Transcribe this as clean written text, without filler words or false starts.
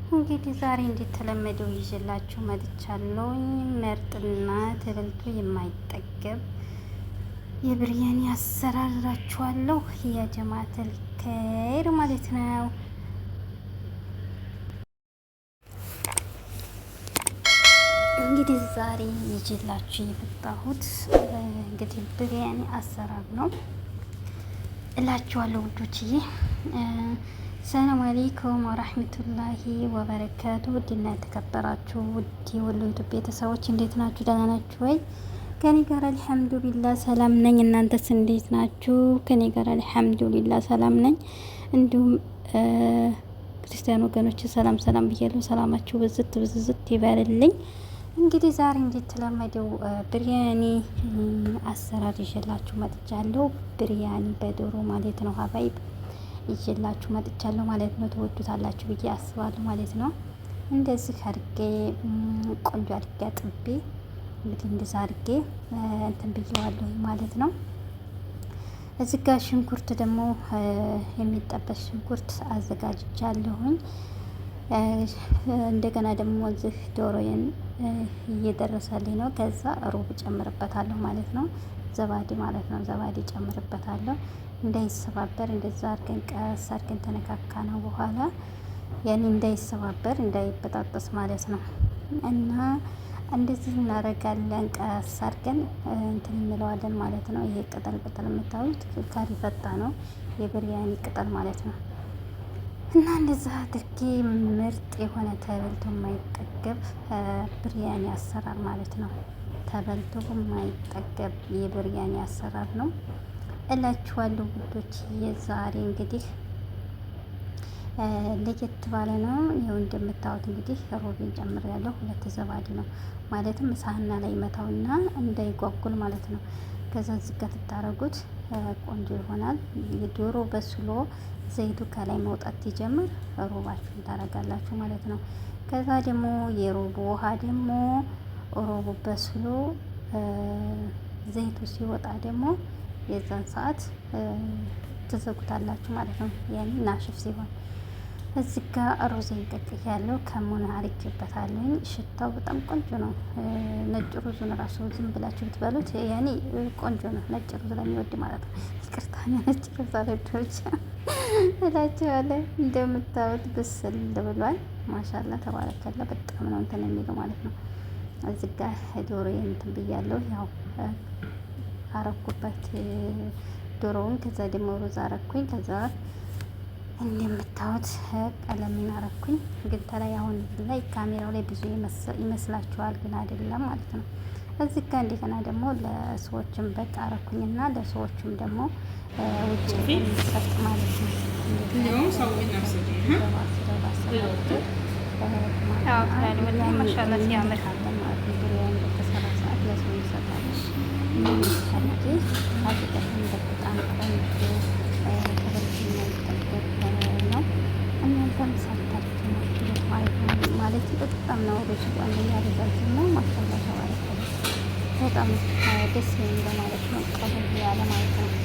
እንግዲህ ዛሬ እንደተለመደው ይዤላችሁ መጥቻለሁኝ። ምርጥና ተበልቶ የማይጠገብ የብርያኒ አሰራራችኋለሁ። يا جماعة الخير ማለት ነው። እንግዲህ ዛሬ ይዤላችሁ የመጣሁት እንግዲህ ብርያኒ አሰራር ነው እላችኋለሁ ውዶችዬ። سلام عليكم ورحمة الله وبركاته። ውድና የተከበራችሁ ውድ የወሎ ዩቱብ ቤተሰቦች እንዴት ናችሁ? ደህና ናችሁ ወይ? ከኔ ጋር الحمد لله ሰላም ነኝ። እናንተስ እንዴት ናችሁ? ከኔ ጋር الحمد لله ሰላም ነኝ። እንዲሁም ክርስቲያን ወገኖች ሰላም ሰላም ብያለሁ። ሰላማችሁ ብዝት ብዝዝት ይበልልኝ። እንግዲህ ዛሬ እንደተለመደው ብሪያኒ አሰራር ይዤላችሁ መጥቻለሁ። ብሪያኒ በዶሮ ማለት ነው حبايب ይዤላችሁ መጥቻለሁ ማለት ነው። ትወዱታላችሁ ብዬ አስባለሁ ማለት ነው። እንደዚህ አድርጌ ቆንጆ አድርጌ አጥቤ እንግዲህ እንደዛ አድርጌ እንትን ብዬዋለሁ ማለት ነው። እዚህ ጋር ሽንኩርት ደግሞ የሚጠበስ ሽንኩርት አዘጋጅቻለሁኝ። እንደገና ደግሞ እዚህ ዶሮዬን እየደረሰልኝ ነው። ከዛ ሩብ ጨምርበታለሁ ማለት ነው። زبادي ማለት ነው። زبادي ጨምርበታለሁ እንዳይሰባበር እንደዛ አድርገን ቀስ አድርገን ተነካካ ነው በኋላ ያኔ እንዳይሰባበር እንዳይበጣጠስ ማለት ነው። እና እንደዚህ እናደርጋለን። ቀስ አድርገን እንትን እንለዋለን ማለት ነው። ይሄ ቅጠል ቅጠል የምታዩት ካሪ ፈጣ ነው፣ የብርያኒ ቅጠል ማለት ነው። እና እንደዛ አድርጌ ምርጥ የሆነ ተበልቶ የማይጠገብ ብርያኒ አሰራር ማለት ነው። ተበልቶ የማይጠገብ የብርያኒ አሰራር ነው እላችኋለሁ ውዶች። የዛሬ እንግዲህ ለየት ባለ ነው። ይኸው እንደምታዩት እንግዲህ ሮቤን ጨምሬያለሁ። ሁለት ዘባዲ ነው ማለትም ሳህና ላይ መታውና እንዳይጓጉል ማለት ነው። ከዛ ዝጋ ትታረጉት ቆንጆ ይሆናል። የዶሮ በስሎ ዘይቱ ከላይ መውጣት ሲጀምር ሮባችሁን ታረጋላችሁ ማለት ነው። ከዛ ደግሞ የሮቡ ውሃ ደግሞ ሮቡ በስሎ ዘይቱ ሲወጣ ደግሞ የዛን ሰዓት ትዘጉታላችሁ ማለት ነው። ያን ناشف ሲሆን እዚህ ጋ ሩዜን ቀቅያለሁ። ከሙን አርጌበታለሁ። ሽታው በጣም ቆንጆ ነው። ነጭ ሩዙን ራሱ ዝም ብላችሁ ብትበሉት ያኔ ቆንጆ ነው። ነጭ ሩዝ ለሚወድ ማለት ነው። ይቅርታ ነጭ ሩዝ አልወድም እላችኋለሁ። እንደምታዩት ብስል ብሏል። ما شاء الله تبارك الله። በጣም ነው እንትን የሚለው ማለት ነው። እዚህ ጋ ዶሮዬን እንትን ብያለሁ። ያው አረኩበት ዶሮውን። ከዛ ደግሞ ሩዝ አረኩኝ። ከዛ እንደምታዩት ቀለሜን አረኩኝ። ግን ተላይ አሁን ላይ ካሜራው ላይ ብዙ ይመስላችኋል፣ ግን አይደለም ማለት ነው። እዚህ ጋር እንደገና ደግሞ ለሰዎችም በቅ አረኩኝና ለሰዎችም ደግሞ ውጭ የሚሰጥ ማለት ነው። ማለት ነው። በተሰራ ሰዓት ለሰው ይሰጣል። በጣም ቆንጆ ተበልቶ የማይጠገብ ነው። እናንተም ሰርታችሁ ሞክሩት ማለት ነው። ማለት በጣም ነው ሩዙ አንደኛ ረጃጅም ነው። ما شاء الله تبارك በጣም ደስ የሚለው ማለት ነው። ቀለል ያለ ማለት ነው።